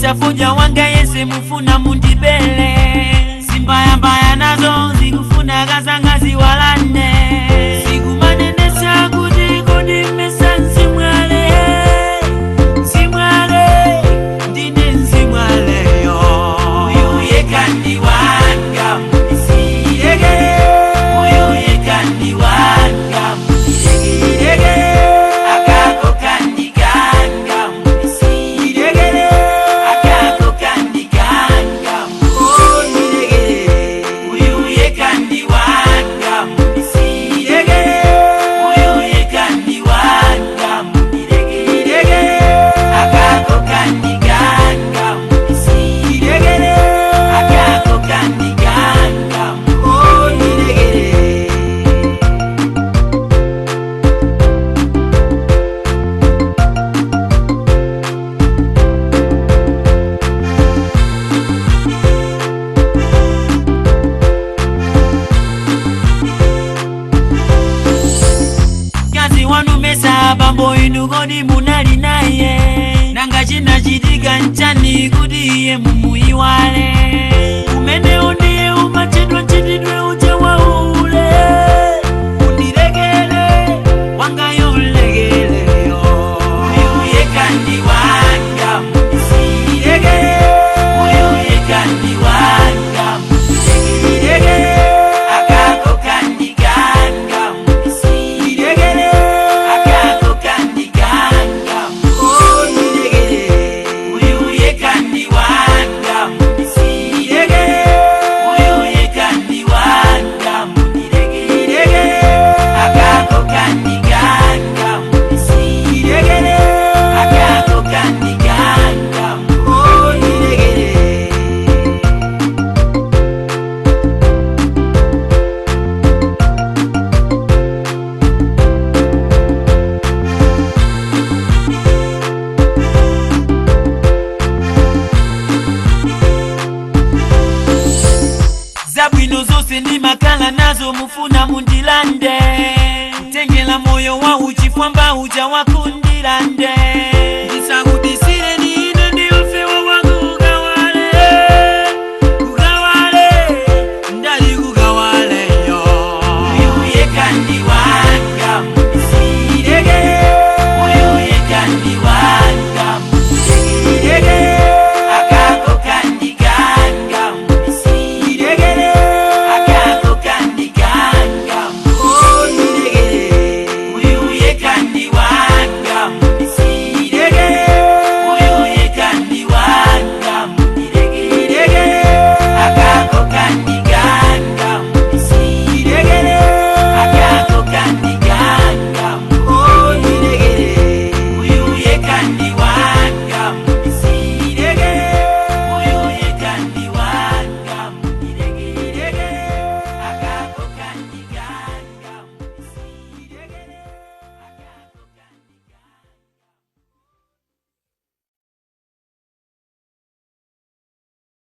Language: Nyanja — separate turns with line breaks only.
Mesa foja wanga yese mufuna mundibele. Simbayambaya nazo zikufuna kazanga ziwalande. Sikumanenesa kuti kodi mesa nsimwale. Nsimwale, ndine nsimwaleyo. Uyu yekha ndi wanga mundisiyeke. Uyu yekha ndi wanga mundileke. Akako kandikanga mundisiyeke. Akako kandikanga mundileke. Uyu yekha ndi wanga mundisiyeke. Uyu yekha ndi wanga mundileke. Akako kandikanga mundisiyeke. Akako kandikanga mundileke. Kazi wanu mesa bambo inu kodi munali naye. Nanga chinachitika nchani kuti iye mumuiwale. Umenewo ndiye umachedwa chitidwe uja waule. Undirekele wangayo ulegeleyo. Uyu yekha ndi wanga mundisiyeke. Uyu yekha ndi wanga mundileke. Akako kandikanga mundisiyeke. Akako kandikanga mundileke. Uyu yekha ndi wanga mundisiyeke. Uyu yekha ndi wanga mundileke. Akako kandikanga mundisiyeke. Akako kandikanga mundileke. Zabwino zonse ndimakhala nazo mufuna mundilande. Kutengela moyo wa uchifwamba uja wakundilande. Ndisakudisiye.